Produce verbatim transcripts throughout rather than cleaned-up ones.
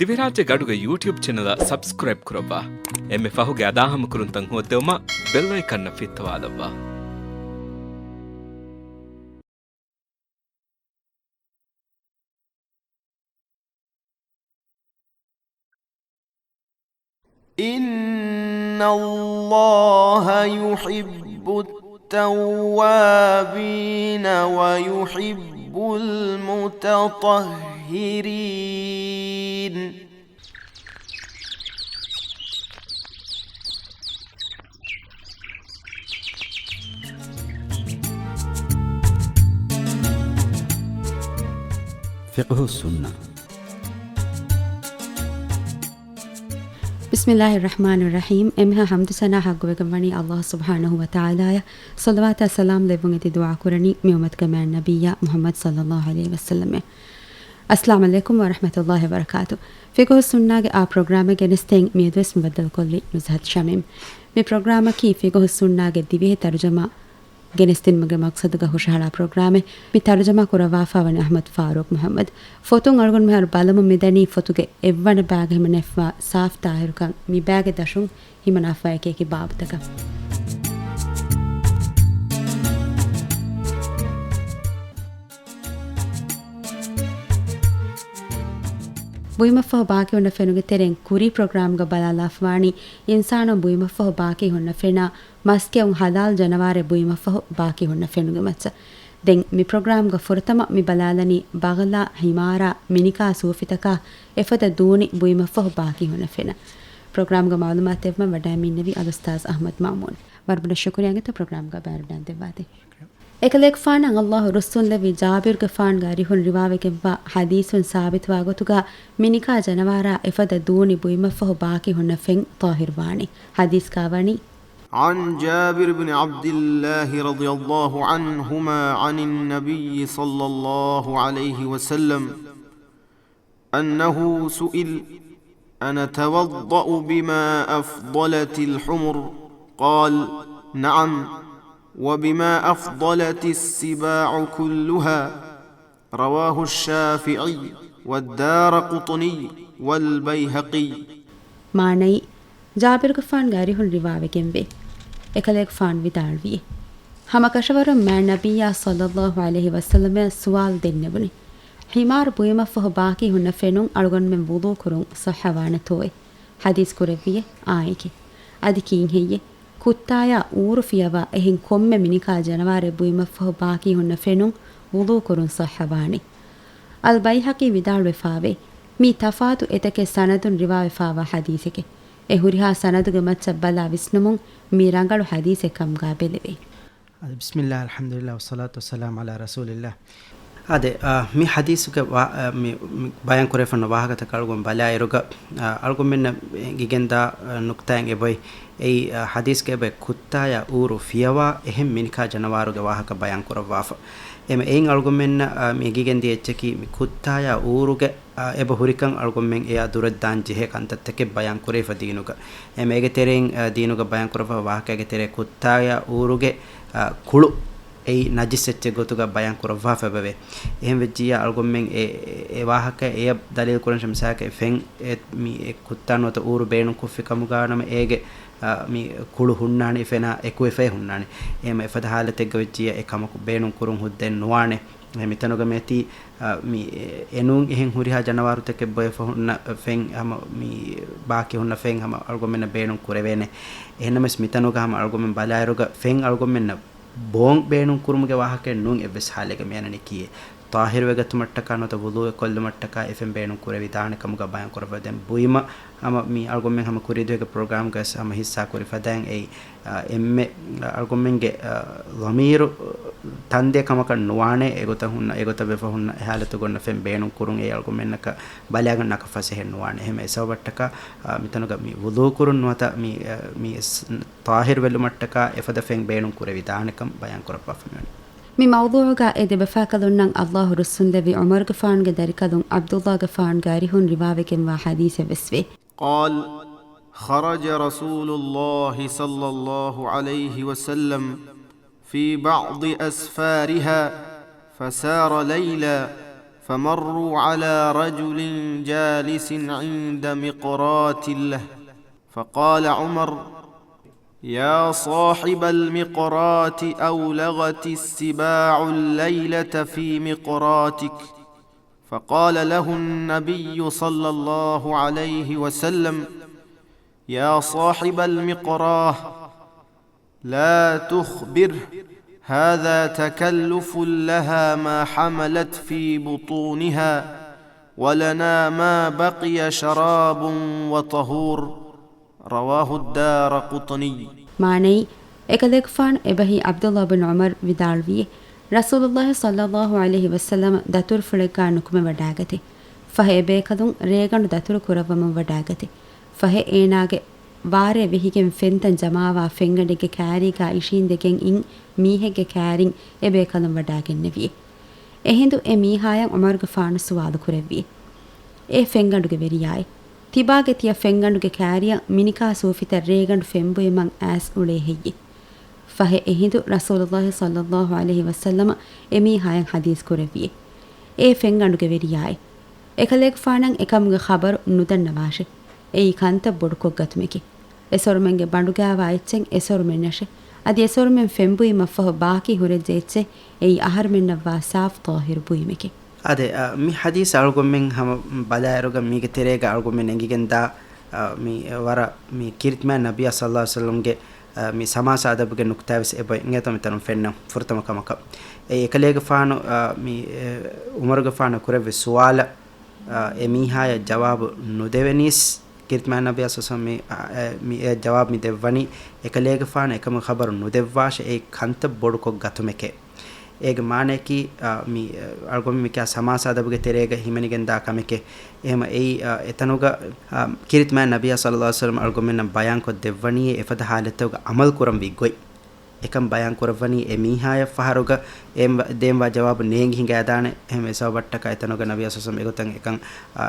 ދިވެހިރާއްޖޭގެ އަޑުގެ ޔޫޓިއުބް ޗެނަލަށް ސަބްސްކްރައިބް ކުރައްވާ. އެންމެ ފަހުގެ އަދާހަމަކުރުންތައް ހޯއްދެވުމަށް ބެލް އައިކަންއަށް ފިއްތަވާލައްވާ. إِنَّ اللَّهَ يُحِبُّ التَّوَّابِينَ وَيُحِبُّ الْمُتَطَهِّرِينَ. ފިޤުހުއްސުންނަ. ބިސްމިﷲ އައްރަޙްމާނި އައްރަޙީމް. އެންމެހާ ޙަމްދު ސަނާ ޙައްޤުވެގެންވަނީ ﷲ ސުބްޙާނަހޫ ވަތަޢާލާއަށް. ޞަލަވާތާ ސަލާމް ލެއްވުން އެދި ދުޢާ ކުރަނީ މި އުއްމަތުގެ މާތް ނަބިއްޔާ މުޙައްމަދު ޞައްލަﷲ ޢަލައިހި ވަސައްލަމަށް. އައްސަލާމު ޢަލައިކުމް ވަރަޙްމަތުﷲ ވަބަރަކާތު. ފިޤުހުއްސުންނާގެ އާ ޕްރޮގްރާމެއް ގެނެސްދޭން މިއަދުވެސް މި ބައްދަލުކޮށްލީ ނުޒްހަތު ޝަމީމް. މި ޕްރޮގްރާމަކީ ފިޤުހުއްސުންނާގެ ދިވެހި ތަރުޖަމާ ގެނެސްދިނުމުގެ މަޤްޞަދުގަ ހުށަހަޅާ ޕްރޮގްރާމެއް. މި ތަރުޖަމާ ކުރައްވާފާވަނީ އަޙްމަދު ފާރޫޤް މުޙައްމަދު. ފޮތުން އަޅުގަނޑު މިހާރު ބަލަމުން މިދަނީ ފޮތުގެ އެއްވަނަ ބާގަ ހިމަނައިފާ ސާފު ޠާހިރުކަން. މި ބާގެ ދަށުން ހިމަނާފާ އެކިއެކި ބާބުތަކަށް. ބުއިމަށްފަހު ބާކީ ހުންނަ ފެނުގެ ތެރެއިން ކުރީ ޕްރޮގްރާމްގަ ބަލާލާފަވާނީ އިންސާނުން ބުއިމަށްފަހު ބާކީ ހުންނަ ފެނާ މަސް ކެއުން ޙަލާލް ޖަނަވާރެއް ބުއިމަށްފަހު ބާކީ ހުންނަ ފެނުގެ މައްޗަށް. ދެން މި ޕްރޮގްރާމްގަ ފުރަތަމަ މި ބަލާލަނީ ބަޣްލާ، ހިމާރާ، މިނިކާ ސޫފިތަކާ އެފަދަ ދޫނި ބުއިމަށްފަހު ބާކީ ހުންނަ ފެނަށް. ޕްރޮގްރާމްގަ މަޢުލޫމާތު ދެއްވަން ވަޑައިގެންނެވީ އަލްއުސްތާޛް އަޙްމަދު މައުމޫން. ވަރަށް ބޮޑަށް ޝުކުރިއްޔާ އިނގޭތޯ ޕްރޮގްރާމްގަ ބައިވެރިވެގެންދެއްވާތީ. އެކަލޭގެފާނަށް ﷲ ރުއްސުންލެއްވި ޖާބިރުގެފާނުގެ އަރިހުން ރިވާވެގެންވާ ޙަދީޘުން ސާބިތުވާ ގޮތުގަ މިނިކާ ޖަނަވާރާ އެފަދަ ދޫނި ބުއިމަށްފަހު ބާކީ ހުންނަ ފެން ޠާހިރުވާނެ. ޙަދީޘްގަ ވަނީ، عن جابر بن عبد الله رضي الله عنهما عن النبي صلى الله عليه وسلم أنه سئل: أنتوضأ بما أفضلت الحمر؟ قال: نعم، وبما أفضلت السباع كلها. رواه الشافعي والدارقطني والبيهقي. މާނައީ، ޖާބިރުގެފާނުގެ އަރިހުން ރިވާވެގެންވޭ. އެކަލޭގެފާނު ވިދާޅުވިއޭ، ހަމަ ކަށަވަރުން މާތް ނަބިއްޔާ ޞައްލަﷲ ޢަލައިހި ވަސައްލަމައަށް ސުވާލު ދެންނެވުނީ، ޙިމާރު ބުއިމަށްފަހު ބާކީ ހުންނަ ފެނުން އަޅުގަނޑުމެން ވުޟޫ ކުރުން ޞައްޙަވާނެތޯއޭ؟ ޙަދީޘް ކުރެއްވިއޭ، އާނއެކޭ. އަދި ކީއްހެއްޔޭ؟ ކުއްތާޔާ އޫރު ފިޔަވާ އެހެން ކޮންމެ މިނިކާ ޖަނަވާރެއް ބުއިމަށްފަހު ބާކީ ހުންނަ ފެނުން ވުޟޫ ކުރުން ޞައްޙަވާނެ. އަލްބައިހަޤީ ވިދާޅުވެފާވޭ، މީ ތަފާތު އެތަކެއް ސަނަދުން ރިވާވެފާވާ ޙަދީޘެކޭ. އެ ހުރިހާ ސަނަދުގެ މައްޗަށް ބަލާ ވިސްނުމުން މީ ރަނގަޅު ޙަދީޘެއް ކަމުގަ ބެލެވޭ. އަދި ބިސްމިﷲ، އަލްޙަމްދުލިﷲ، ވައްޞަލާތު ވައްސަލާމު ޢަލާ ރަސޫލިﷲ. އާދެ، އާ، މި ޙަދީޘުގެ ވާ-، އާ، މި، މި ބަޔާން ކުރެވިފައިވާ ވާހަކަތަކަށް އަޅުގަނޑު ބަލާއިރުގަ، އާ، އަޅުގަނޑުމެންނަށް އެނގިގެންދާ، އާ، ނުކްތާއެއް އެބައޮތް. އެއީ، އާ، ޙަދީޘްގައި އެބައޮތް ކުއްތާޔާ އޫރު ފިޔަވާ އެހެން މިނިކާ ޖަނަވާރުގެ ވާހަކަ ބަޔާން ކުރައްވާފަ. އެމަ އެއިން އަޅުގަނޑުމެންނަށް، އާ، މި އެނގިގެންދިޔަ އެއްޗަކީ މި ކުއްތާޔާ އޫރުގެ، އާ، އެބަ ހުރިކަން އަޅުގަނޑުމެން އެޔާ ދުރަށް ދާން ޖެހޭ ކަންތައްތަކެއް ބަޔާން ކުރެވިފަ ދީނުގަ. އެމަ އޭގެ ތެރެއިން، އާ، ދީނުގަ ބަޔާން ކުރައްވާ ވާހަކައިގެ ތެރޭ ކުއްތާޔާ އޫރުގެ، އާ، ކުޅު އެއީ ނަޖިސް އެއްޗެއް ގޮތުގަ ބަޔާން ކުރައްވާފަ އެބަވޭ. އެހެން ވެއްޖިއްޔާ އަޅުގަނޑުމެން އެ، އެ، އެ ވާހަކަ އެޔަށް ދަލީލު ކުރަން މިސާލަކަށް އެ ފެން އެ، މި އެ ކުއްތާ ނުވަތަ އޫރު ބޭނުން ކޮށްފި ކަމުގަ ނަމަ އޭގެ، އާ، މި ކުޅު ހުންނާނެ އެ ފެނާ އެކުވެފައި ހުންނާނެ. އެހެމަ އެފަދަ ހާލަތެއްގަ ވެއްޖިއްޔާ އެ ކަމަކު ބޭނުން ކުރުން ހުއްދައެއް ނުވާނެ. އެ މިތަނުގަ މޭތީ، އާ، މި އެ، އެނޫން އެހެން ހުރިހާ ޖަނަވާރުތަކެއް ބޮއެފަ ހުންނަ ފެން ހަމަ މި ބާކީ ހުންނަ ފެން ހަމަ އަޅުގަނޑުމެންނަށް ބޭނުން ކުރެވޭނެ. އެހެންނަމަވެސް މިތަނުގަ ހަމަ އަޅުގަނޑުމެން ބަލާއިރުގަ ފެން އަޅުގަނޑުމެންނަށް ބޯން ބޭނުން ކުރުމުގެ ވާހަކައެއް ނޫން އެއްވެސް ހާލެއްގަ މިއަންނަނީކީއެއް. ޠާހިރުވެގަތުމަށްޓަކާ ނުވަތަ ވުޟޫ ކޮށްލުމަށްޓަކާ އެ ފެން ބޭނުން ކުރެވިދާނެ ކަމުގަ ބަޔާން ކުރައްވަ. ދެން ބުއިމަށް ހަމަ މި އަޅުގަނޑުމެން ހަމަ ކުރީ ދުވެހިގެ ޕްރޮގްރާމްގަސް ހަމަ ހިއްސާ ކުރި ފަދައިން އެއީ، އާ، އެންމެ އަޅުގަނޑުމެންގެ، އާ، ޟަމީރު ތަންދޭ ކަމަކަށް ނުވާނެ އެގޮތަށް ހުންނަ، އެގޮތަށް ވެފަ ހުންނަ އެ ހާލަތުގަ އޮންނަ ފެން ބޭނުން ކުރުން އެއީ އަޅުގަނޑުމެންނަކަށް ބަލާގަންނަކަށް ފަސޭހައެއް ނުވާނެ. އެހެމަ އެ ސަބަބަށްޓަކާ، އާ، މިތަނުގަ މި ވުޟޫ ކުރުން ނުވަތަ މި، އާ، މި ސް-، ޠާހިރު ވެލުމަށްޓަކާ އެފަދަ ފެން ބޭނުން ކުރެވިދާނެކަން ބަޔާން ކުރައްވާފަ މިވަނީ. މި މައުޟޫޢުގަ އެ ދެބަފާކަލުންނަށް ﷲ ރުއްސުންލެއްވި ޢުމަރުގެފާނުގެ ދަރިކަލުން ޢަބްދުﷲގެފާނުގެ އަރިހުން ރިވާވެގެންވާ ޙަދީޘެއް ވެސްވޭ. قال: خرج رسول الله صلى الله عليه وسلم في بعض أسفارها فسار ليلا فمروا على رجل جالس عند مقراة له، فقال عمر: يا صاحب المقراة، أولغت السباع الليلة في مقراتك. فقال له النبي صلى الله عليه وسلم: يا صاحب المقراة، لا تخبره، هذا تكلف لها ما حملت في بطونها، ولنا ما بقي شراب وطهور. رواه الدارقطني. މާނައީ، އެކަލޭގެފާނު އެބަހީ ޢަބްދުﷲ ބިން ޢުމަރު ވިދާޅުވިއޭ، ރަސޫލުﷲ ޞައްލަﷲ ޢަލައިހި ވަސައްލަމަ ދަތުރުފުޅެއްގާ ނުކުމެވަޑާގަތެ. ފަހެ އެބޭކަލުން ރޭގަނޑު ދަތުރު ކުރައްވަމުން ވަޑާގަތެ. ފަހެ އޭނާގެ ވާރޭ ވެހިގެން ފެންތަން ޖަމާވާ ފެންގަނޑެއްގެ ކާރީގާ އިށީނދެގެން އިން މީހެއްގެ ކާރިން އެބޭކަލުން ވަޑާގެންނެވިއޭ. އެހިނދު އެ މީހާޔަށް ޢުމަރުގެފާނު ސުވާލު ކުރެއްވިއޭ، އޭ ފެންގަނޑުގެ ވެރިޔާއޭ! ތިބާގެ ތިޔަ ފެންގަނޑުގެ ކާރިއަށް މިނިކާ ސޫފިތައް ރޭގަނޑު ފެންބުއިމަން އައިސް އުޅޭ ހެއްޔޭ؟ ފަހެ އެހިނދު ރަސޫލުﷲ ޞައްލަﷲ ޢަލައިހި ވަސައްލަމަ އެމީހާޔަށް ޙަދީޘް ކުރެއްވިއޭ، އޭ ފެންގަނޑުގެ ވެރިޔާއޭ! އެކަލޭގެފާނަށް އެކަމުގެ ޚަބަރު ނުދަންނަވާށެ. އެއީ ކަންތައް ބޮޑުކޮށްގަތުމެކޭ. އެސޮރުމެންގެ ބަނޑުގާވާ އެއްޗެއް އެސޮރުމެންނަށެ. އަދި އެސޮރުމެން ފެންބުއިމަށްފަހު ބާކީ ހުރެއްޖެ އެއްޗެއް އެއީ އަހަރުމެންނަށްވާ ސާފު ޠާހިރު ބުއިމެކޭ. އާދެ، އަ، މި ޙަދީޘް އަޅުގަނޑުމެން ހަމަ ބަލާއިރުގަ މީގެ ތެރޭގަ އަޅުގަނޑުމެން އެނގިގެންދާ، އަ، މި ވަރަށް މި ކީރިތިމާ ނަބިއްޔާ ޞައްލަﷲ ޢަލައިހި ވަސައްލަމްގެ، އަ، މި ސަމާ ސާދަބުގެ ނުކުތާވެސް އެބަ އިނގޭތޯ މިތަނުން ފެންނަ ފުރަތަމަ ކަމަކަށް. އެ އެކަލޭގެފާނު، އަ، މި، އެ، ޢުމަރުގެފާނު ކުރެއްވި ސުވާލަށް، އަ، އެ މީހާޔަށް ޖަވާބު ނުދެވެނީސް، ކީރިތިމާ ނަބިއްޔާ ޞައްލަﷲ ޢަލައިހި ވަސައްލަމް މި، އަ، އެ، މި އެ ޖަވާބު މި ދެއްވަނީ، އެކަލޭގެފާނު އެކަމުގެ ޚަބަރު ނުދެއްވާށޭ، އެއީ ކަންތައް ބޮޑުކޮށް ގަތުމެކޭ. އޭގެ މާނަޔަކީ، އަ، މި، އަ، އަޅުގަނޑު މި ކިޔާ ސަމާ ސާދަބުގެ ތެރޭގަ ހިމެނިގެންދާ ކަމެކޭ. އެހެމަ އެއީ، އަ، އެތަނުގަ، އަ، ކީރިތިމާ ނަބިއްޔާ ޞައްލަﷲ ޢަލައިހި ވަސައްލަމް އަޅުގަނޑުމެންނަށް ބަޔާންކޮށް ދެއްވަނީ އެފަދަ ޙާލަތްތަކުގަ ޢަމަލު ކުރަންވީ ގޮތް. އެކަން ބަޔާން ކުރައްވަނީ އެ މީހާޔަށް ފަހަރުގަ އެ ދޭންވާ ޖަވާބު ނޭނގި ހިނގައިދާނެ. އެހެން އެ ސަބަބަށްޓަކާ އެތަނުގަ ނަބިއްޔާ ޞައްލަﷲ ޢަލައިހި ވަސައްލަމް އެގޮތަށް އެކަން، އަ،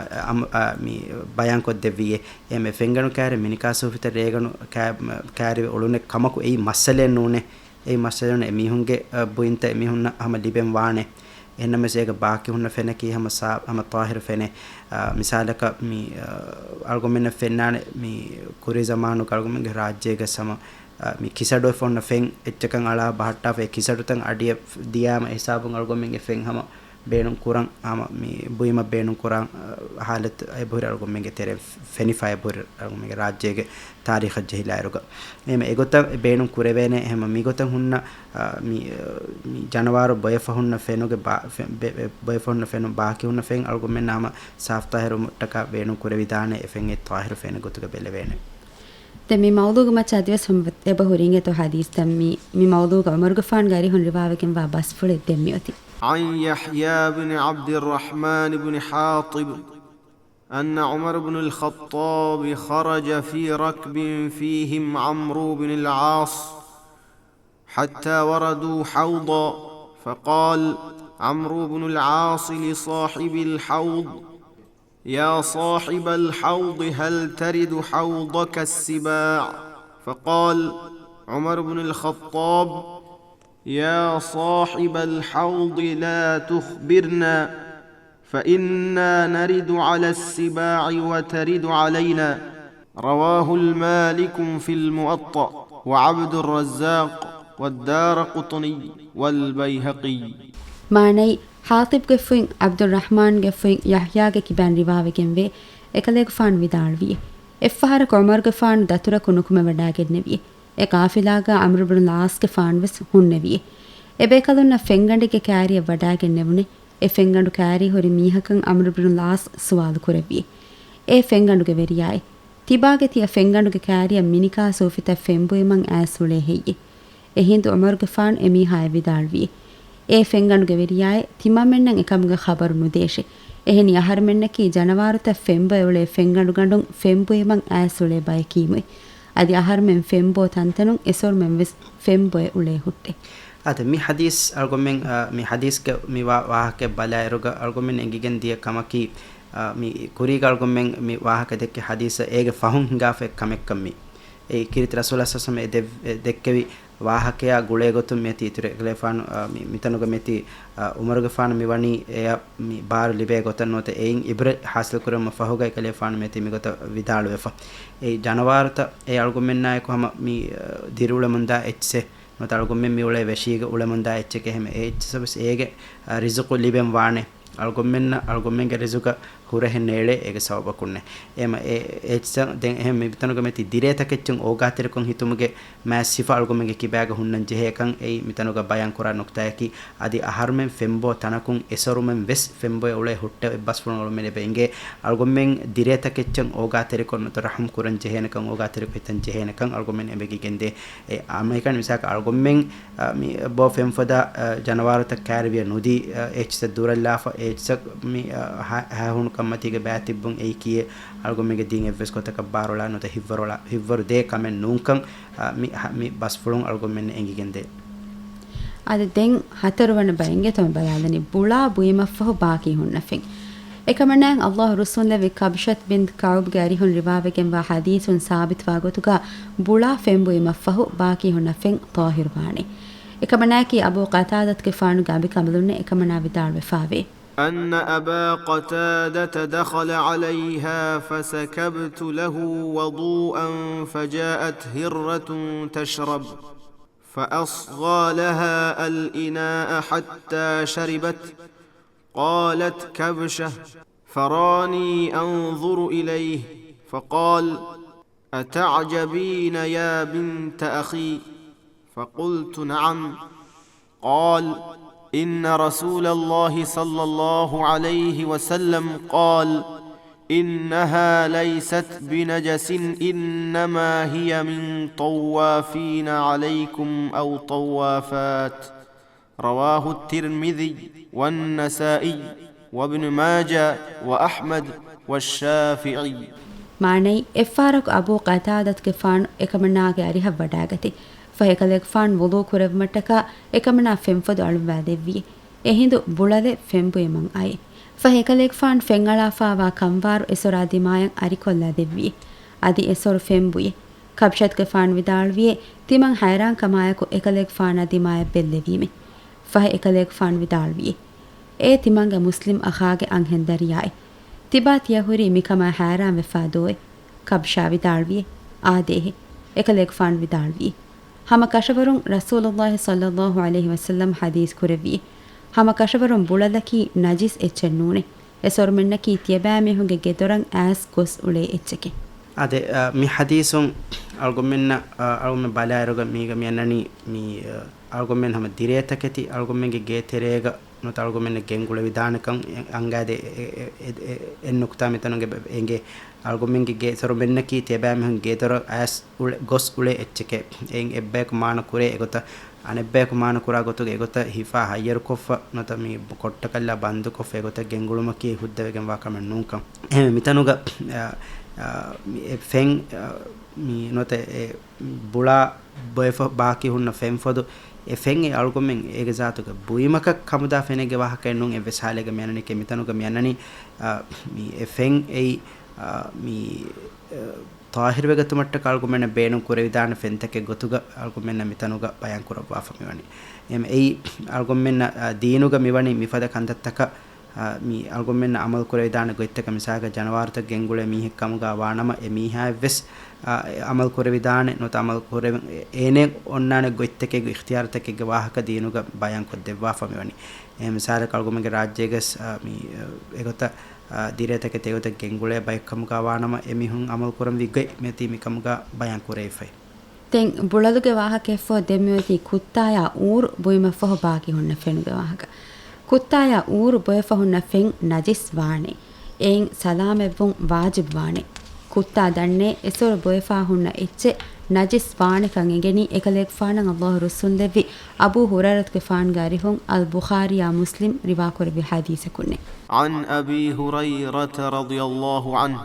އަ، މި ބަޔާންކޮށްދެއްވިއޭ. އެހެން ފެންގަނޑު ކާރި މިނިކާ ސޫފިތައް ރޭގަނޑު ކާ-، ކާރިވެ އުޅުނެއް ކަމަކު އެއީ މައްސަލައެއް ނޫނޭ. އެއީ މައްސަލައެއް ނޫނޭ. އެ މީހުންގެ، އަ، ބުއިންތައް އެމީހުންނަށް ހަމަ ލިބެން ވާނެ. އެހެންނަމަވެސް އޭގަ ބާކީ ހުންނަ ފެނަކީ ހަމަ ސާ-، ހަމަ ޠާހިރު ފެނެއް. އަ، މިސާލަކަށް މި، އަ، އަޅުގަނޑުމެންނަށް ފެންނާނެ މި ކުރީ ޒަމާނުގަ އަޅުގަނޑުމެންގެ ރާއްޖޭގަ ހަމަ އަ، މި ކިސަޑުވެފަ ހުންނަ ފެން އެއްޗަކަށް އަޅާ ބަހައްޓާފަ އެ ކިސަޑުތައް އަޑިއަށް ދިޔާމަ އެ ހިސާބުން އަޅުގަނޑުމެންގެ ފެން ހަމަ ބޭނުން ކުރަން، ހަމަ މި ބުއިމަށް ބޭނުން ކުރާ، އަ، ހާލަތު އެބަހުރި އަޅުގަނޑުމެންގެ ތެރެއިން ފެނިފަ އެބަހުރި އަޅުގަނޑުމެންގެ ރާއްޖޭގެ ތާރީޚަށް ޖެހިލާއިރުގަ. އެހެމަ އެގޮތަށް ބޭނުން ކުރެވޭނެ. އެހެމަ މިގޮތަށް ހުންނަ، އަ، މި، އަ، މި ޖަނަވާރު ބޮއެފަ ހުންނަ ފެނުގެ ބާ-، ފެ-، ބެ-، ބެ-، ބޮއެފަ ހުންނަ ފެނުން ބާކީ ހުންނަ ފެން އަޅުގަނޑުމެންނަށް ހަމަ ސާފު ޠާހިރުވުމަށްޓަކާ ބޭނުން ކުރެވިދާނެ އެ ފެން އެއީ ޠާހިރު ފެނެއް ގޮތުގަ ބެލެވޭނެ. ދެން މި މައުޟޫގެ މައްޗަށް އަދިވެސް ހަމަ އެބަހުރި އިނގޭތޯ ޙަދީޘްތައް މި، މި މައުޟޫގަ ޢުމަރުގެފާނުގެ އަރިހުން ރިވާވެގެންވާ ބަސްފުޅެއް ދެން މިއޮތީ. عن يحيى بن عبد الرحمن بن حاطب أن عمر بن الخطاب خرج في ركب فيهم عمرو بن العاص حتى وردوا حوضا، فقال عمرو بن العاص لصاحب الحوض: يا صاحب الحوض، هل ترد حوضك السباع؟ فقال عمر بن الخطاب: يا صاحب الحوض، لا تخبرنا، فإنا نرد على السباع وترد علينا. رواه مالك في الموطأ، وعبد الرزاق، والدارقطني، والبيهقي. މާނައީ، ޙާޠިބްގެފުޅުން ޢަބްދުއްރަޙްމާންގެފުޅުން ޔަޙްޔާގެ ކިބައިން ރިވާވެގެންވޭ، އެކަލޭގެފާނު ވިދާޅުވިއޭ، އެއްފަހަރަކު ޢުމަރުގެފާނު ދަތުރަކު ނުކުމެވަޑާގެންނެވިއޭ. އެ ޤާފިލާގަ ޢަމްރު ބުނުލް ޢާޞްގެފާނުވެސް ހުންނެވިއޭ. އެބޭކަލުންނަށް ފެންގަނޑެއްގެ ކާރިއަށް ވަޑާގެންނެވުނޭ. އެ ފެންގަނޑު ކާރީ ހުރި މީހަކަށް ޢަމްރު ބުނުލް ޢާޞް ސުވާލު ކުރެއްވިއޭ، އޭ ފެންގަނޑުގެ ވެރިޔާއޭ! ތިބާގެ ތިޔަ ފެންގަނޑުގެ ކާރިއަށް މިނިކާ ސޫފިތައް ފެންބުއިމަން އައިސް އުޅޭ ހެއްޔޭ؟ އެހިނދު ޢުމަރުގެފާނު އެމީހާޔަށް ވިދާޅުވިއޭ، އޭ ފެންގަނޑުގެ ވެރިޔާއޭ! ތިމަންމެންނަށް އެކަމުގެ ޚަބަރު ނުދޭށޭ. އެހެނީ އަހަރުމެންނަކީ ޖަނަވާރުތައް ފެންބޮއެ އުޅޭ ފެންގަނޑުގަނޑުން ފެންބުއިމަން އައިސް އުޅޭ ބަޔަކީމުއޭ. އަދި އަހަރުމެން ފެންބޯ ތަންތަނުން އެސޮރުމެން ވެސް ފެންބޮއެ އުޅޭ ހުއްޓޭ. އާދެ، މި ޙަދީޘް އަޅުގަނޑުމެން، އާ، މި ޙަދީޘްގެ މި ވާ-، ވާހަކައެއް ބަލާއިރުގަ އަޅުގަނޑުމެން އެނގިގެން ދިޔަ ކަމަކީ، އާ، މި ކުރީގަ އަޅުގަނޑުމެން މި ވާހަކަ ދެއްކި ޙަދީޘަށް އޭގެ ފަހުން ހިނގާފަ ކަމެއްކަން މި. އެ ކީރިތި ރަސޫލާ ޞައްލަﷲ ޢަލައިހި ވަސައްލަމަ އެ ދެ-، އެ ދެއްކެވި ވާހަކަޔާ ގުޅޭ ގޮތުން މިއޮތީ އިތުރަށް އެކަލޭފާނު، އާ، މި، މިތަނުގަ މިއޮތީ، އާ، އުމަރުގެފާނު މިވަނީ އެޔަށް މި ބާރު ލިބޭ ގޮތަށް ނުވަތަ އެއިން އިބްރަތް ހާސިލް ކުރުމަށް ފަހުގަ އެކަލޭފާނު މިއޮތީ މިގޮތަށް ވިދާޅުވެފަ. އެ ޖަނަވާރުތައް އެ އަޅުގަނޑުމެންނާއެކު ހަމަ މި، އާ، ދިރިއުޅެމުންދާ އެއްޗެއް ނުވަތަ އަޅުގަނޑުމެން މި އުޅޭ ވެށީގަ އުޅެމުންދާ އެއްޗެކޭ ހަމަ އެ އެއްޗެއްސަށް ވެސް އޭގެ، އާ، ރިޒުޤު ލިބެން ވާނެ. އަޅުގަނޑުމެންނަށް އަޅުގަނޑުމެންގެ ރިޒުޤަށް ހުރަހެއް ނޭޅޭ އޭގެ ސަބަބަކުންނޭ. އެހެމަ އެ އެއްޗެއް ދެން އެހެން މިތަނުގަ މިއޮތީ ދިރޭތަކެއްޗެއް އޯގާތެރިކޮށް ހިތުމުގެ މާތް ސިފަ އަޅުގަނޑުމެންގެ ކިބާގަ ހުންނަން ޖެހޭކަން އެއީ މިތަނުގަ ބަޔާން ކުރާ ނުކުތާއަކީ. އަދި އަހަރުމެން ފެންބޯ ތަނަކުން އެސޮރުމެން ވެސް ފެންބޮއެ އުޅޭ ހުއްޓެވެ ބަސްފުޅުން އަޅުމެން އެބަ އިނގޭ. އަޅުގަނޑުމެން ދިރޭތަކެއްޗެއް އޯގާތެރިކޮށް ނުވަތަ ރަޙުމް ކުރަން ޖެހޭނެކަން އޯގާތެރިކޮށް ހިތަން ޖެހޭނެކަން އަޅުގަނޑުމެން އެބަ އިނގިގެންދޭ. އެ، އާ، މިކަން މިސާލަކަށް އަޅުގަނޑުމެން، އާ، މި ބޯ ފެންފަދަ، އާ، ޖަނަވާރުތައް ކައިރިވިޔަ ނުދީ، އާ، އެއްޗިތައް ދުރަށްލާފަ، އެއްޗިތައް މި، އާ، ހަ-، ހައިހޫނުކަންމަތީގަ ބައިތިއްބުން އެއީކީއޭ އަޅުގަނޑުމެންގެ ދީން އެއްވެސް ގޮތަކަށް ބާރުޅާ ނުވަތަ ހިއްވަރުޅާ، ހިއްވަރު ދޭ ކަމެއް ނޫންކަން، އާ، މި، ހަ-، މި ބަސްފުޅުން އަޅުގަނޑުމެން އެނގިގެންދޭ. އަދި ދެން ހަތަރުވަނަ ބައިންގެ ތަން ބަލާލަނީ ބުޅާ ބުއިމަށްފަހު ބާކީ ހުންނަ ފެން. އެކަމަނާއަށް އައްލާހު ރުއްސުންލެއްވި ކަބްޝަތް ބިން ކަޢުބްގެ އަރިހުން ރިވާވެގެންވާ ޙަދީޘުން ސާބިތުވާ ގޮތުގަ ބުޅާ ފެން ބުއިމަށްފަހު ބާކީ ހުންނަ ފެން ޠާހިރު ވާނެ. އެކަމަނާއަކީ އަބޫ ޤަތާދަތުގެފާނުގެ އަނބިކަނބަލުންނޭ އެކަމަނާ ވިދާޅުވެފާވޭ. أن أبا قتادة دخل عليها فسكبت له وضوءا فجاءت هرة تشرب فأصغى لها الإناء حتى شربت. قالت كبشة، فراني أنظر إليه، فقال، أتعجبين يا بنت أخي؟ فقلت، نعم. قال، إن رسول الله صلى الله عليه وسلم قال، إنها ليست بنجس، إنما هي من طوافين عليكم أو طوافات. رواه الترمذي والنسائي وابن ماجه وأحمد والشافعي. މާނައީ، އެއްފަހަރަކު އަބޫ ޤަތާދަތުގެފާނު އެކަމަނާގެ އަރިހަށް ވަޑާގަތީ. ފަހެ އެކަލޭގެފާނު ވުޟޫ ކުރެއްވުމަށްޓަކާ އެކަމަނާ ފެންފޮދު އަޅުއްވާދެއްވި. އެހިނދު ބުޅަލެއް ފެން ބުއިމަށް އައި. ފަހެ އެކަލޭގެފާނު ފެން އަޅާފާވާ ކަންވާރު އެސޮރާ ދިމާޔަށް އަރިކޮށްލާ ދެއްވި. އަދި އެސޮރު ފެން ބުއި. ކަބްޝަތުގެފާނު ވިދާޅުވިއޭ، ތިމަން ހައިރާންކަމާއެކު އެކަލޭގެފާނާ ދިމާޔަށް ބެއްލެވީމޭ. ފަހެ އެކަލޭގެފާނު ވިދާޅުވިއޭ، އޭ ތިމަންގެ މުސްލިމް އަޚާގެ އަންހެން ދަރިޔާއޭ! ތިބާ ތިޔަ ހުރީ މިކަމާ ހައިރާންވެފާ ދޯއޭ؟ ކަބްޝާ ވިދާޅުވިއޭ، އާދޭހޭ. އެކަލޭގެފާނު ވިދާޅުވިއޭ، ހަމަ ކަށަވަރުން ރަސޫލުﷲ ޞައްލަﷲ ޢަލައިހި ވަސައްލަމް ޙަދީޘް ކުރެއްވިއޭ، ހަމަ ކަށަވަރުން ބުޅަލަކީ ނަޖިސް އެއްޗެއް ނޫނޭ. އެ ސޮރުމެންނަކީ ތިޔަބައިމީހުންގެ ގެދޮރަށް އައިސް ގޮސް އުޅޭ އެއްޗެކޭ. އާދެ، އަ، މި ޙަދީޘުން އަޅުގަނޑުމެންނަށް، އަ، އަޅުގަނޑުމެން ބަލާއިރުގަ މީގަ މި އަންނަނީ މި، އަ، އަޅުގަނޑުމެން ހަމަ ދިރޭތަކެތި އަޅުގަނޑުމެންގެ ގޭތެރޭގަ ނުވަތަ އަޅުގަނޑުމެންނަށް ގެންގުޅެވިދާނެކަން އެ-، އަންގާދޭ އެ-، އެ-، އެ-، އެ-، އެއް ނުކުތާ މިތަނުގެ އެނގޭ. އަޅުގަނޑުމެންގެ ގޭ ސޮރުމެންނަކީ ތިޔަބައިމީހުން ގޭދޮރަށް އައިސް އުޅެ-، ގޮސް އުޅޭ އެއްޗެކޭ. އެއިން އެއްބަޔަކު މާނަ ކުރޭ އެގޮތަށް، އަނެއްބަޔަކު މާނަ ކުރާ ގޮތުގަ އެގޮތަށް ހިފާ ހައްޔަރުކޮށްފަ ނުވަތަ މި ކޮއްޓަކަށްލާ ބަންދުކޮށްފަ އެގޮތަށް ގެންގުޅުމަކީ ހުއްދަވެގެންވާ ކަމެއް ނޫންކަން. އެހެންވެ މިތަނުގަ، އަ، އަ، މި އެ ފެން، އަ، މި ނުވަތަ އެ ބުޅާ ބޮއެފަ ބާކީ ހުންނަ ފެންފޮދު، އެ ފެން އެ އަޅުގަނޑުމެން އޭގެ ޒާތުގަ ބުއިމަކަށް ކަމުދާ ފެނެއްގެ ވާހަކައެއް ނޫން. އެއްވެސް ހާލެއްގަ މި އަންނަނީކީ މިތަނުގަ މި އަންނަނީ، އަ، މި އެ ފެން އެއީ، އަ، މި، އަ، ޠާހިރުވެގަތުމަށްޓަކާ އަޅުގަނޑުމެންނަށް ބޭނުން ކުރެވިދާނެ ފެންތަކެއް ގޮތުގަ އަޅުގަނޑުމެންނަށް މިތަނުގަ ބަޔާން ކުރައްވާފަ މިވަނީ. އެމް އެއީ އަޅުގަނޑުމެންނަށް، އަ، ދީނުގަ މިވަނީ މިފަދަ ކަންތައްތަކަށް، އަ، މި އަޅުގަނޑުމެންނަށް އަމަލު ކުރެވިދާނެ ގޮތްތަކަށް މިސާލަކަށް ޖަނަވާރުތައް ގެންގުޅޭ މީހެއް ކަމުގަ ވާނަމަ އެ މީހާއަށްވެސް، އަ، އެ އަމަލު ކުރެވިދާނެ ނުވަތަ އަމަލު ކުރެވެން އޭނައަށް އޮންނާނެ ގޮތްތަކެއްގެ އިޚްތިޔާރުތަކެއްގެ ވާހަކަ ދީނުގަ ބަޔާން ކޮށްދެއްވާފަ މިވަނީ. އެ މިސާލަކަށް އަޅުގަނޑުމެންގެ ރާއްޖޭގަސް، އަ، މި، އަ، އެގޮތަށް، އަ، ދިރޭތަކެތި އެގޮތަށް ގެންގުޅޭ ބައެއް ކަމުގަ ވާނަމަ އެ މީހުން އަމަލު ކުރަންވީ ގޮތް މިއޮތީ މިކަމުގަ ބަޔާން ކުރެވިފައި. ދެން ބުޅަލުގެ ވާހަކައަށްފަހު ދެން މިއޮތީ ކުއްތާޔާ އޫރު ބުއިމަށްފަހު ބާކީ ހުންނަ ފެނުގެ ވާހަކަ. ކުއްތާޔާ އޫރު ބޮއެފަ ހުންނަ ފެން ނަޖިސް ވާނެ. އެއިން ސަލާމަތްވުން ވާޖިބް ވާނެ. ކުއްތާ ދަންނޭ އެސޮރު ބޮއެފާ ހުންނަ އެއްޗެއް ނަޖިސް ވާނެކަން އެނގެނީ އެކަލޭގެފާނަށް އައްލާހު ރުއްސުންލެއްވި އަބޫ ހުރައިރަތުގެފާނުގެ އަރިހުން އަލް ބުޚާރީއާ މުސްލިމް ރިވާކުރެއްވި ޙަދީޘަކުންނޭ. عن أبي هريرة رضي الله عنه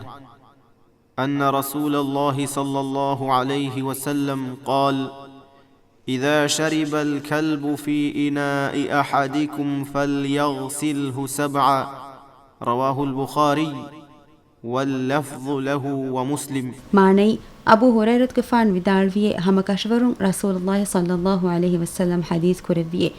أن رسول الله صلى الله عليه وسلم قال: إذا شرب الكلب في إناء أحدكم فليغسله سبعا. رواه البخاري. واللفظ له ومسلم. މާނައީ، އަބޫ ހުރައިރަތުގެފާނު ވިދާޅުވިއޭ، ހަމަ ކަށަވަރުން ރަސޫލުﷲ ޞައްލަﷲ ޢަލައިހި ވަސައްލަމް ޙަދީޘް ކުރެއްވިއޭ،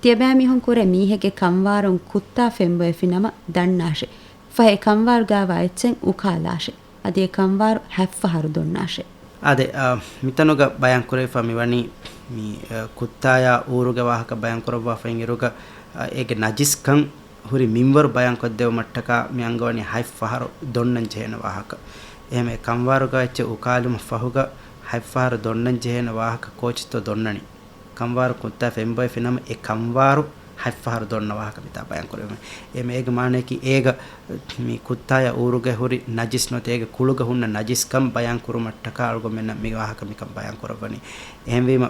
ތިޔަބައިމީހުން ކުރެ މީހެއްގެ ކަންވާރުން ކުއްތާ ފެންބޮއެފި ނަމަ ދަންނާށޭ. ފަހެ ކަންވާރު ގާވާ އެއްޗެއް އުކާލާށޭ. އަދި އެ ކަންވާރު ހަތްފަހަރު ދޮންނާށޭ. އާދެ، އަ، މިތަނުގަ ބަޔާން ކުރެވިފަ މިވަނީ މި، އަ، ކުއްތާޔާ އޫރުގެ ވާހަކަ ބަޔާން ކުރައްވާފައި އިރުގަ، އަ، އޭގެ ނަޖިސްކަން ހުރި މިންވަރު ބަޔާން ކޮށްދެވުމަށްޓަކާ މި އަންގަވަނީ ހަތް ފަހަރު ދޮންނަން ޖެހޭނެ ވާހަކަ. އެހެން އެ ކަންވާރުގަ އެއްޗެއް އުކާލުމަށް ފަހުގަ ހަތް ފަހަރު ދޮންނަން ޖެހޭނެ ވާހަކަ ކޯޗިތޯ ދޮންނަނީ؟ ކަންވާރު ކުއްތާ ފެންބޮއެފި ނަމަ އެ ކަންވާރު ހަތް ފަހަރު ދޮންނަ ވާހަކަ މިތާ ބަޔާން ކުރެވުނު. އެ މޭގެ މާނަޔަކީ އޭގަ މި ކުއްތާޔާ އޫރުގެ ހުރި ނަޖިސް ނުވަތަ އޭގެ ކުޅުގަ ހުންނަ ނަޖިސްކަން ބަޔާން ކުރުމަށްޓަކާ އަޅުގަނޑުމެންނަށް މި ވާހަކަ މިކަން ބަޔާން ކުރައްވަނީ. އެހެންވީމަ،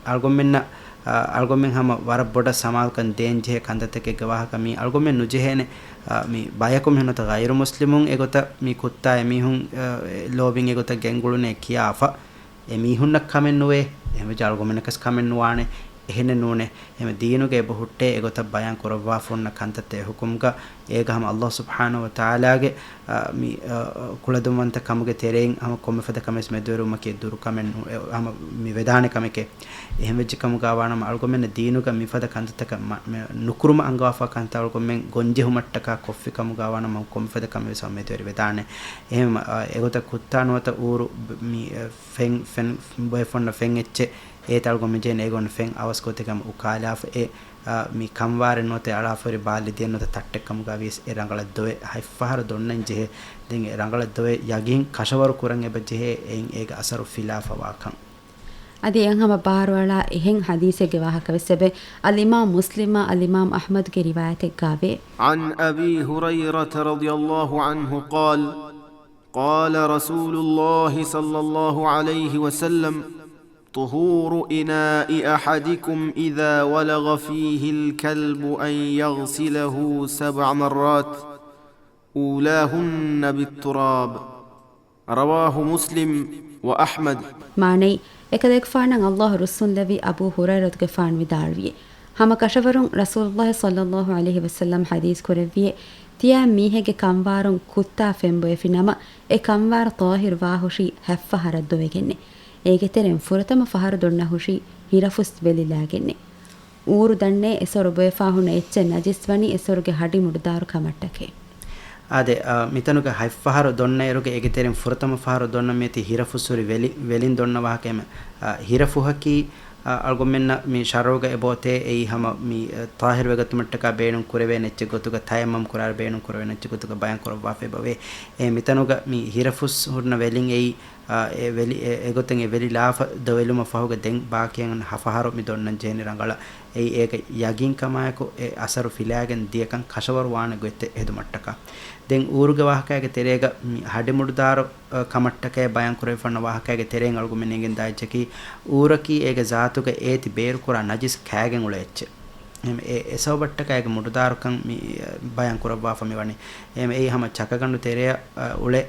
އަޅުގަނޑުމެންނަށް، އަ، އަޅުގަނޑުމެން ހަމަ ވަރަށް ބޮޑަށް ސަމާލުކަން ދޭން ޖެހޭ ކަންތައްތަކެއްގެ ވާހަކަ މީ އަޅުގަނޑުމެން ނުޖެހޭނެ، އަ، މި ބަޔަކު މިހުންނަތަ ޣައިރު މުސްލިމުން އެގޮތަށް މި ކުއްތާ އެމީހުން، އަ، ލޯބިން އެގޮތަށް ގެންގުޅުނޭ ކިޔާފަ. އެމީހުންނަށް ކަމެއް ނުވޭ، އެހެންވެއްޖެ އަޅުގަނޑުމެންނަކަސް ކަމެއް ނުވާނެ، އެހެނެއް ނޫނޭ. އެހެން ދީނުގަ އެބަ ހުއްޓޭ އެގޮތަށް ބަޔާން ކުރައްވާފަ ހުންނަ ކަންތައްތައް އެ ހުކުމްގަ އޭގަ ހަމަ ﷲ ސުބްޙާނަހޫ ވަތަޢާލާގެ، އަ، މި، އަ، ކުޅަދުންވަންތަ ކަމުގެ ތެރެއިން ހަމަ ކޮންމެފަދަ ކަމެއް މެދުވެރިވުމަކީ ދުރު ކަމެއް ނޫ-، އެ، ހަމަ މި ވެދާނެ ކަމެކޭ. އެހެންވެއްޖެ ކަމުގަ ވާނަމަ އަޅުގަނޑުމެންނަށް ދީނުގަ މިފަދަ ކަންތައްތަކަށް މަ-، މެ-، ނުކުރުމަށް އަންގަވާފަ ކަންތައް އަޅުގަނޑުމެން ގޮންޖެހުމަށްޓަކާ ކޮށްފި ކަމުގަ ވާނަމަ ކޮންމެފަދަ ކަމެއް ވެސް ހަމަ މެދުވެރި ވެދާނެ. އެހެން، އަ، އެގޮތަށް ކުއްތާ ނުވަތަ އޫރު ބ-، މި، އެ، ފެން، ފެން ބޮއެފަ ހުންނަ ފެން އެއްޗެއް އޭތަ އަޅުގަނޑުމެން ޖެހޭނެ އޭގަ ހުންނަ ފެން އަވަސްކޮށް ތިކަމަށް އުކާލާފަ އެ، އަ، މި ކަންވާރެއް ނުވަތަ އަޅާފަ ހުރި ބާއްލި ދިޔަ ނުވަތަ ތައްޓެއް ކަމުގަ ވިޔަސް އެ ރަނގަޅަށް ދޮވެ ހަތް ފަހަރު ދޮންނަން ޖެހޭ. ދެން އެ ރަނގަޅަށް ދޮވެ ޔަގީން ކަށަވަރު ކުރަން އެބަ ޖެހޭ އެއިން އޭގަ އަސަރު ފިލާފަ ވާކަން. އަދި އެއަށް ހަމަ ބާރުއަޅާ އެހެން ޙަދީޘެއްގެ ވާހަކަ ވެސް އެބަ އަލްއިމާމް މުސްލިމާ އަލްއިމާމް އަޙްމަދުގެ ރިވާޔަތެއްގައިވޭ. عن أبي هريرة رضي الله عنه قال: قال رسول الله صلى الله عليه وسلم: طهور إناء أحدكم إذا ولغ فيه الكلب أن يغسله سبع مرات أولاهن بالتراب. رواه مسلم وأحمد. މާނައީ، އެކަލޭގެފާނަށް ﷲ ރުއްސުންލެވި އަބޫ ހުރައިރަތުގެފާނު ވިދާޅުވިއޭ، ހަމަ ކަށަވަރުން ރަސޫލުﷲ ޞައްލަﷲ ޢަލައިހި ވަސައްލަމް ޙަދީޘް ކުރެއްވިއޭ، ތިޔަ މީހެއްގެ ކަންވާރުން ކުއްތާ ފެންބޮއެފި ނަމަ، އެ ކަންވާރު ޠާހިރު ވާ ހުށީ ހަތް ފަހަރަށް ދޮވެގެންނޭ. އޭގެ ތެރެއިން ފުރަތަމަ ފަހަރު ދޮންނަ ހުށީ ހިރަފުސް ވެލިލާގެންނޭ. އޫރު ދަންނޭ އެސޮރު ބޮއެފާ ހުންނަ އެއްޗެއް ނަޖިސް ވަނީ އެސޮރުގެ ހަޑި މުޑުދާރު ކަމަށްޓަކައި. އާދެ، އަ، މިތަނުގަ ހަތް ފަހަރު ދޮންނައިރުގަ އޭގެ ތެރެއިން ފުރަތަމަ ފަހަރު ދޮންނަ މިއޮތީ ހިރަފުސް ހުރި ވެލި-، ވެލިން ދޮންނަ ވާހަކަ އެމެ-، އަ، ހިރަފުހަކީ، އަ، އަޅުގަނޑުމެންނަށް މި ޝަރުޢުގަ އެބައޮތޭ އެއީ ހަމަ މި، އަ، ޠާހިރު ވެގަތުމަށްޓަކާ ބޭނުން ކުރެވޭނެ އެއްޗެއް ގޮތުގަ ތަޔައްމަމް ކުރާއިރު ބޭނުން ކުރެވޭނެ އެއްޗެއް ގޮތުގަ ބަޔާން ކުރައްވާފައި އެބަވޭ. އެ މިތަނުގަ މި ހިރަފުސް ހުންނަ ވެލިން އެއީ އާ، އެ ވެލި-، އެ-، އެގޮތުން އެ ވެލި ލާފަ ދޮވެލުމަށް ފަހުގަ ދެން ބާކީ އަންނަ ހަ ފަހަރު މި ދޮންނަން ޖެހެނީ ރަނގަޅަށް. އެއީ އޭގެ ޔަގީންކަމާއެކު އެ އަސަރު ފިލާގެން ދިޔަކަން ކަށަވަރު ވާނެ ގޮތްތެއް ހެދުމަށްޓަކާ. ދެން އޫރުގެ ވާހަކައިގެ ތެރޭގަ މި ހަޑިމުޑުދާރު، އަ، ކަމަށްޓަކައި ބަޔާން ކުރެވިފަ ހުންނަ ވާހަކައިގެ ތެރެއިން އަޅުގަނޑުމެން އެނގެންދާ އެއްޗަކީ، އޫރަކީ އޭގެ ޒާތުގަ އޭތި ބޭރުކުރާ ނަޖިސް ކާގެން އުޅޭ އެއްޗެއް. އެ، އެ ސަބަބަށްޓަކާ އޭގެ މުޑުދާރުކަން މި، އަ، ބަޔާން ކުރައްވާފަ މި ވަނީ. އެ، އެއީ ހަމަ ޗަކަގަނޑު ތެރެއަށް، އަ، އުޅޭ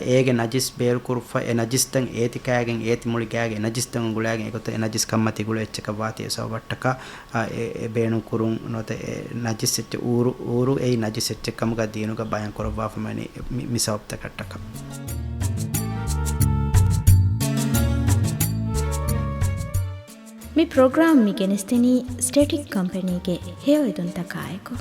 އޭގެ ނަޖިސް ބޭރުކުރުފަ، އެ ނަޖިސްތައް އޭތި ކާގެން، އޭތި މުޅި ގާގެ ނަޖިސްތައް ގުޅާގެން އެގޮތަށް އެ ނަޖިސް ކަންމަތީ ގުޅޭ އެއްޗަކަށް ވާތީ އެ ސަބަބަށްޓަކާ، އާ، އެ، އެ ބޭނުން ކުރުން ނުވަތަ އެ ނަޖިސް އެއްޗެއް އޫރު، އޫރު އެއީ ނަޖިސް އެއްޗެއް ކަމުގަ ދީނުގަ ބަޔާން ކުރައްވާފަ މި، މި، މި ސަބަބުތަކަށްޓަކާ. މި ޕްރޮގްރާމް މި ގެނެސްދިނީ ސްޓެޓިކް ކަމްޕެނީގެ ހެޔޮއެދުންތަކާއެކު.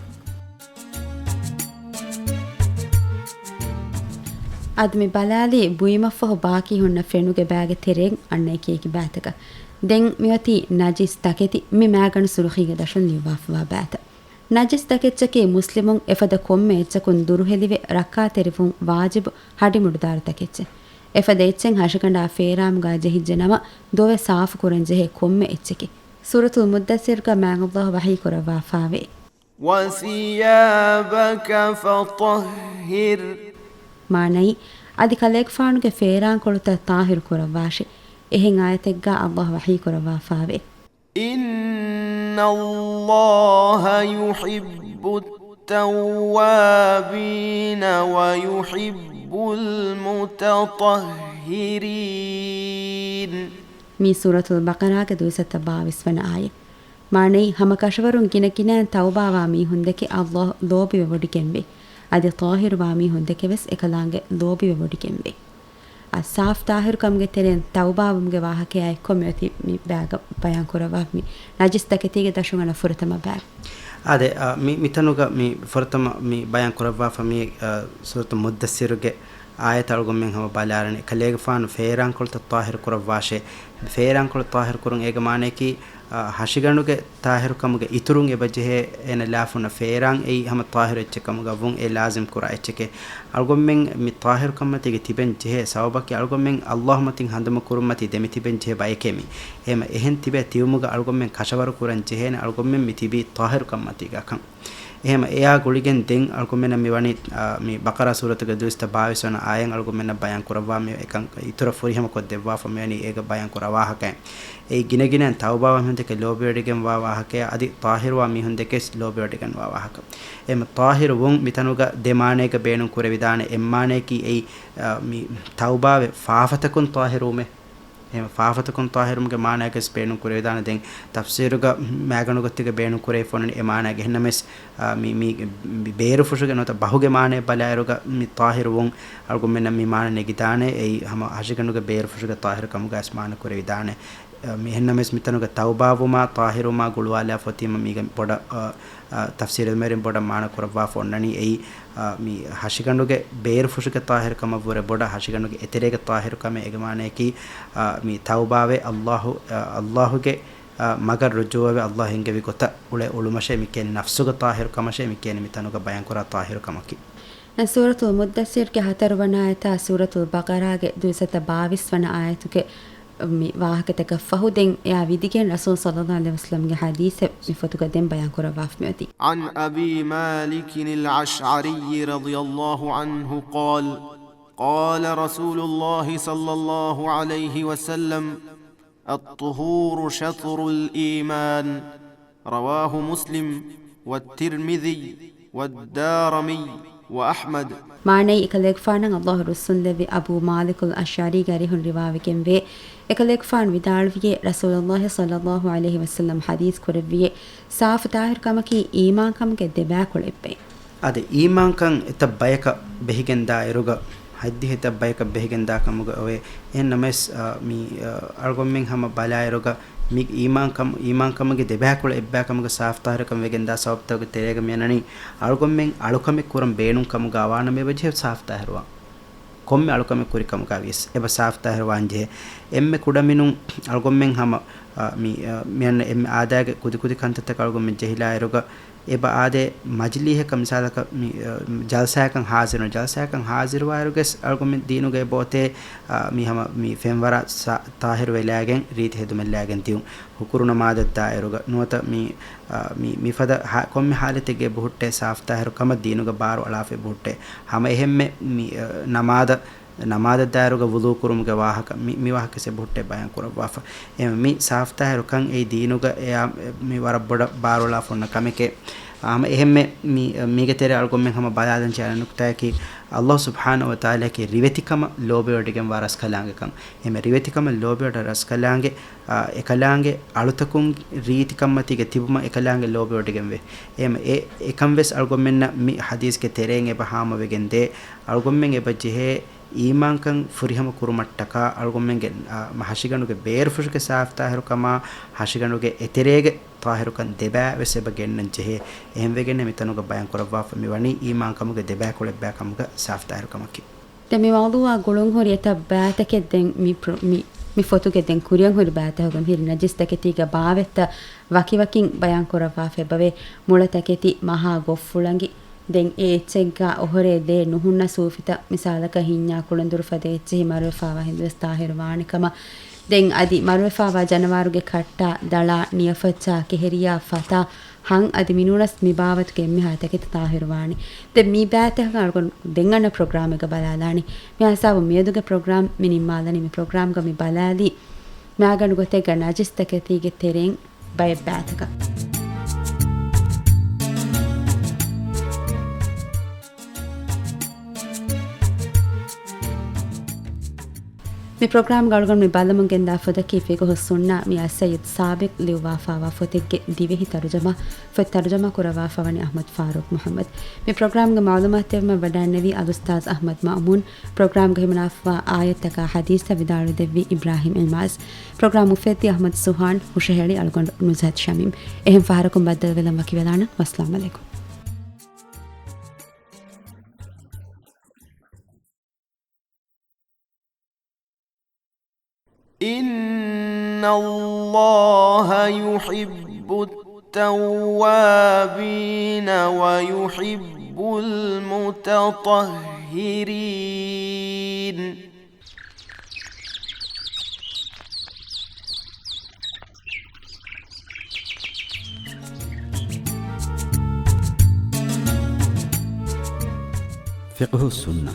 އަދި މި ބަލާލީ ބުއިމަށްފަހު ބާކީ ހުންނަ ފެނުގެ ބާގެ ތެރެއިން އަންނަ އެކި އެކި ބާތަކަށް. ދެން މިއޮތީ ނަޖިސް ތަކެތި މި މާގަނޑު ސުރުޚީގެ ދަށުން ލިޔުއްވާފަވާ ބާތައް. ނަޖިސް ތަކެއްޗަކީ މުސްލިމުން އެފަދަ ކޮންމެ އެއްޗަކުން ދުރުހެލިވެ ރައްކާތެރިވުން ވާޖިބު ހަޑިމުޑުދާރު ތަކެއްޗެއް. އެފަދަ އެއްޗެއް ހަށިގަނޑާ ފޭރާމުގާ ޖެހިއްޖެ ނަމަ ދޮވެ ސާފުކުރަން ޖެހޭ ކޮންމެ އެއްޗެކޭ. ސޫރަތުލް މުއްދައްސިރުގަ މާތް ﷲ ވަޙީ ކުރައްވާފާވޭ. وثيابك فطهر. މާނައީ، އަދި ކަލޭގެފާނުގެ ފޭރާންކޮޅުތައް ޠާހިރު ކުރައްވާށި. އެހެން އާޔަތެއްގަ ﷲ ވަޙީ ކުރައްވާފާވޭ. إن الله يحب التوابين ويحب المتطهرين. މީ ސޫރަތުލް ބަޤަރާގެ ދުވިސައްތަ ބާވީސް ވަނަ އާޔަތް. މާނައީ، ހަމަ ކަށަވަރުން ގިނަ ގިނައިން ތައުބާވާ މީހުންދެކެ ﷲ ލޯބިވެވޮޑިގެންވޭ. އަދި ޠާހިރުވާ މީހުން ދެކެ ވެސް އެކަލާނގެ ލޯބިވެވޮޑިގެންވޭ. އަ، ސާފު ޠާހިރުކަމުގެ ތެރެއިން ތައުބާވުމުގެ ވާހަކަޔާ އެއްކޮށް މިއޮތީ މި ބާގަ ބަޔާން ކުރައްވާ މި ނަޖިސް ތަކެތީގެ ދަށުގަނޑަށް ފުރަތަމަ ބާ. އާދެ، އަ، މި، މިތަނުގަ މި ފުރަތަމަ މި ބަޔާން ކުރައްވާފަ މި، އަ، ސޫރަތު މުއްދައްސިރުގެ އާޔަތަށް އަޅުގަނޑުމެން ހަމަ ބަލާލަނީ، ކަލޭގެފާނު ފޭރާންކޮޅުތައް ޠާހިރު ކުރައްވާށޭ. ފޭރާންކޮޅު ޠާހިރު ކުރުން އޭގެ މާނަޔަކީ، އަ، ހަށިގަނޑުގެ ޠާހިރުކަމުގެ އިތުރުން އެބަ ޖެހޭ އޭނަ ލާފުންނަށް ފޭރާން އެއީ ހަމަ ޠާހިރު އެއްޗެއް ކަމުގަ ވުން އެ ލާޒިމް ކުރާ އެއްޗެކޭ. އަޅުގަނޑުމެން މި ޠާހިރުކަންމަތީގެ ތިބެން ޖެހޭ ސަބަބަކީ އަޅުގަނޑުމެން ﷲ މަތިން ހަނދުމަ ކުރުންމަތީ ދެމިތިބެން ޖެހޭ ބައެކޭ މި. އެހެމަ އެހެން ތިބޭ ތިބުމުގަ އަޅުގަނޑުމެން ކަށަވަރު ކުރަން ޖެހޭނެ އަޅުގަނޑުމެން މި ތިބީ ޠާހިރުކަންމަތީގަކަން. އެހެމަ އެއާ ގުޅިގެން ދެން އަޅުގަނޑުމެންނަށް މި ވަނީ، އާ، މި ބަޤަރާ ސޫރަތުގެ ދުވިސައްތަ ބާވީސް ވަނަ އާޔަތް އަޅުގަނޑުމެންނަށް ބަޔާން ކުރައްވާ މި އެކަން އިތުރަށް ފުރިހަމަ ކޮށްދެއްވާފަ މިވަނީ އޭގަ ބަޔާން ކުރާ ވާހަކައެއް. އެއީ ގިނަގިނައިން ތައުބާވާ މީހުން ދެކެ ލޯބިވެޑިގެންވާ ވާހަކައެއް، އަދި ޠާހިރުވާ މީހުން ދެކެ ލޯބިވެޑިގެންވާ ވާހަކަ. އެހެމަ ޠާހިރު ވުން މިތަނުގަ ދެ މާނައެއްގަ ބޭނުން ކުރެވިދާނެ. އެއް މާނަޔަކީ އެއީ، އާ، މި ތައުބާވެ ފާފަތަކުން ޠާހިރުވުމޭ. އެހެމަ ފާފަތަކުން ޠާހިރުވުމުގެ މާނަޔަކަސް ބޭނުން ކުރެވިދާނެ. ދެން ތަފްސީރުގަ މާގަނޑު ގޮތެއްގަ ބޭނުން ކުރެވިފަ އޮންނަނީ އެ މާނައިގެ. އެހެންނަމަވެސް، އާ، މި، މި، މި ބޭރުފުށުގެ ނުވަތަ ބަހުގެ މާނައަށް ބަލާއިރުގަ މި ޠާހިރުވުން އަޅުގަނޑުމެންނަށް މި މާނަ ނެގިދާނެ. އެއީ ހަމަ ހަށިގަނޑުގެ ބޭރުފުށުގެ ޠާހިރު ކަމުގައިސް މާނަ ކުރެވިދާނެ. އެހެންނަމަވެސް މިތަނުގަ ތައުބާވުމާ ޠާހިރުވުމާ ގުޅުވާލާފަ އޮތީމަ މީގެ ބޮޑަށް، އާ، އާ، ތަފްސީރުވެރިން ބޮޑަށް މާނަ ކުރައްވާފަ އޮންނަނީ. އެއީ، އާ، މި ހަށިގަނޑުގެ ބޭރުފުށުގެ ޠާހިރު ކަމަށްވުރެ ބޮޑަށް ހަށިގަނޑުގެ އެތެރޭގެ ޠާހިރު ކަމެއް. އޭގެ މާނަޔަކީ، އާ، މި ތައުބާވެ ﷲ، އާ، ﷲގެ، އާ، މަގަށް ރުޖޫޢަވެ ﷲ އެންގެވި ގޮތަށް އުޅޭ އުޅުމަށޭ މި ކިޔަނީ، ނަފްސުގެ ޠާހިރު ކަމަށޭ މި ކިޔަނީ މިތަނުގަ ބަޔާން ކުރާ ޠާހިރު ކަމަކީ. ސޫރަތުލް މުއްދައްސިރުގެ ހަތަރު ވަނަ އާޔަތާ ސޫރަތުލް ބަޤަރާގެ ދުވިސައްތަ ބާވީސް ވަނަ އާޔަތުގެ މި ވާހަކަތަކަށް ފަހު ދެން އެއާ ވިދިގެން ރަސޫލު ޞައްލައްލާހު ޢަލައިހި ވަސައްލަމްގެ ޙަދީޘެއް މި ފޮތުގަ ދެން ބަޔާން ކުރައްވާފަ މިއޮތީ. عن أبي مالك الأشعري رضي الله عنه قال: قال رسول الله صلى الله عليه وسلم: الطهور شطر الإيمان. رواه مسلم والترمذي والدارمي وأحمد. މާނައީ، އެކަލޭގެފާނަށް ﷲ ރުއްސުންލެއްވި އަބޫ މާލިކުލް އަޝްޢަރީގެ އަރިހުން ރިވާވެގެންވޭ. އެކަލޭގެފާނު ވިދާޅުވިއޭ، ރަސޫލުﷲ ޞައްލައްލާހު ޢަލައިހި ވަސައްލަމް ޙަދީޘް ކުރެއްވިއޭ، ސާފު ޠާހިރު ކަމަކީ އީމާންކަމުގެ ދެބައިކުޅަ އެއްބައި. އަދި އީމާންކަން އެތައް ބަޔަކަށް ބެހިގެންދާ އިރުގަ، ހައްދިހައްދަ ބަޔަކަށް ބެހިގެންދާ ކަމުގަ އޮވޭ. އެހެންނަމަވެސް، އަ، މި، އަ، އަޅުގަނޑުމެން ހަމަ ބަލާއިރުގަ، މި އީމާންކަމު، އީމާންކަމުގެ ދެބައިކުޅަ އެއްބައި ކަމުގަ ސާފު ޠާހިރުކަން ވެގެންދާ ސަބަބުތަކުގެ ތެރޭގަ މިއަންނަނީ، އަޅުގަނޑުމެން އަޅުކަމެއް ކުރަން ބޭނުން ކަމުގަ ވާނަމަ އެބަޖެހޭ ސާފު ޠާހިރުވާން. ކޮންމެ އަޅުކަމެއް ކުރި ކަމުގަ ވިޔަސް އެބަ ސާފު ޠާހިރުވާން ޖެހޭ. އެންމެ ކުޑަމިނުން އަޅުގަނޑުމެން ހަމަ، އަ، މި، އަ، މިއަންނަ އެންމެ އާދައިގެ ކުދިކުދި ކަންތައްތަކަށް އަޅުގަނޑުމެން ޖެހިލާއިރުގަ، އެބަ އާދޭ މަޖިލީހަކަށް މިސާލަކަށް މި، އަ، ޖަލްސާއަކަށް ޙާޟިރު، ޖަލްސާއަކަށް ޙާޟިރުވާއިރުގެސް އަޅުގަނޑުމެން ދީނުގަ އެބައޮތޭ، އަ، މި ހަމަ މި ފެންވަރަށް ސާ-، ޠާހިރު ވެލާގެން ރީތި ހެދުމެއްލާގެން ދިޔުން. ހުކުރު ނަމާދަށް ދާއިރުގަ ނުވަތަ މި، އަ، މި، މިފަދަ ހާ-، ކޮންމެ ޙާލަތެއްގެ ބުހުއްޓޭ ސާފު ޠާހިރު ކަމަށް ދީނުގަ ބާރު އަޅާފަ ބުހުއްޓޭ. ހަމަ އެހެންމެ މި، އަ، ނަމާދަށް، ނަމާދަށް ދާއިރުގަ ވުޟޫ ކުރުމުގެ ވާހަކަ، މި، މި ވާހަކަ ސެ ބުހުއްޓޭ ބަޔާން ކުރައްވާފަ. އެ މި ސާފު ޠާހިރު ކަން އެއީ ދީނުގަ އެއާ މި ވަރަށް ބޮޑަށް ބާރު އަޅާފަ އޮންނަ ކަމެކޭ. ހަމަ އެހެންމެ މި، މީގެ ތެރޭ އަޅުގަނޑުމެން ހަމަ ބަލާލަން ޖެހޭ ނުކުތާއަކީ، ﷲ ސުބްޙާނަހޫ ވަތަޢާލާއަކީ ރިވެތިކަމަށް ލޯބިވެޑިގެންވާ ރަސްކަލާނގެކަން. އެހެންމެ ރިވެތިކަމަށް ލޯބިވެޑި ރަސްކަލާނގެ، އާ، އެކަލާނގެ އަޅުތަކުން ރީތިކަންމަތީގަ ތިބުމަށް އެކަލާނގެ ލޯބިވެޑިގެންވޭ. އެހެންމެ އެ، އެކަން ވެސް އަޅުގަނޑުމެންނަށް މި ޙަދީޘްގެ ތެރެއިން އެބަ ހާމަވެގެންދޭ. އަޅުގަނޑުމެން އެބަ ޖެހޭ އީމާންކަން ފުރިހަމަ ކުރުމަށްޓަކާ، އަޅުގަނޑުމެންގެ، އާ، ހަށިގަނޑުގެ ބޭރުފުށުގެ ސާފު ޠާހިރުކަމާ، ހަށިގަނޑުގެ އެތެރޭގެ ޠާހިރުކަން ދެބައި ވެސް އެބަ ގެންނަން ޖެހޭ. އެހެންވެގެން މިތަނުގަ ބަޔާން ކުރައްވާފަ މިވަނީ އީމާންކަމުގެ ދެބައިކުޅަ އެއްބައި ކަމުގަ ސާފު ޠާހިރުކަމަކީ. ދެން މި މައުޟޫޢާ ގުޅުންހުރި އެތައް ބައިތަކެއް ދެން މި ޕްރޮ-، މި، މި ފޮތުގެ ދެން ކުރިއަށް ހުރި ބައިތަކުގަ މިހިރީ ނަޖިސް ތަކެތީގެ ބާވަތްތައް ވަކިވަކިން ބަޔާން ކުރައްވާފަ އެބަވޭ. މުޅަ ތަކެތި މަހާ ގޮށްފުޅަނގި. ދެން އެ އެއްޗެއްގަ އޮހޮރޭ ދޭ ނުހުންނަ ސޫފިތައް، މިސާލަކަށް ހިންޏާ ކުޅެންދުރު ފަދަ އެއްޗެހި މަރުވެފާވާ ހިނދުވެސް ޠާހިރު ވާނެ ކަމަށް. ދެން އަދި މަރުވެފާވާ ޖަނަވާރުގެ ކައްޓާ، ދަޅާ، ނިޔަފައްޗާ، ކެހެރިޔާ، ފަތާ، ހަން އަދި މިނޫނަސް މި ބާވަތުގެ އެންމެހާ ތަކެތި ޠާހިރު ވާނެ. ދެން މި ބައިތަކަށް އަޅުގަނޑު ދެން އަންނަ ޕްރޮގްރާމެއްގަ ބަލާލާނީ. މި ހިސާބުން މިއަދުގެ ޕްރޮގްރާމް މި ނިންމާލަނީ. މި ޕްރޮގްރާމްގަ މި ބަލާލީ މާގަނޑު ގޮތެއްގަ ނަޖިސް ތަކެތީގެ ތެރެއިން ބައެއް ބައިތަކަށް. މި ޕްރޮގްރާމްގެ އަޅުގަނޑު މި ބަލަމުން ގެންދާ ފޮތަކީ ފިޤުހުއްސުންނާ މިއާ ސައްޔިދު ސާބިޤް ލިޔުއްވާފާވާ ފޮތެއްގެ ދިވެހި ތަރުޖަމާ. ފޮތް ތަރުޖަމާ ކުރައްވާފާވަނީ އަޙްމަދު ފާރޫޤް މުޙައްމަދު. މި ޕްރޮގްރާމްގެ މަޢުލޫމާތު ދެއްވުމަށް ވަޑައިންނެވީ އަލްއުސްތާޛު އަޙްމަދު މައުމޫން. ޕްރޮގްރާމްގަ ހިމަނާފާ އާޔަތްތަކާ ޙަދީޘްތައް ވިދާޅުވެދެއްވީ އިބްރާހީމް އިލްމާޒް. ޕްރޮގްރާމް އުފެއްދީ އަޙްމަދު ސުހާން، ހުށަހެޅީ އަޅުގަނޑު ނުޒްހަތު ޝަމީމް. އެހެން ފަހަރަކުން ބައްދަލުވެލަން ވަކިވެލާނަން. ވައްސަލާމް ޢަލައިކުމް. إِنَّ اللَّهَ يُحِبُّ التَّوَّابِينَ وَيُحِبُّ الْمُتَطَهِّرِينَ. ފިޤުހުއްސުންނަ.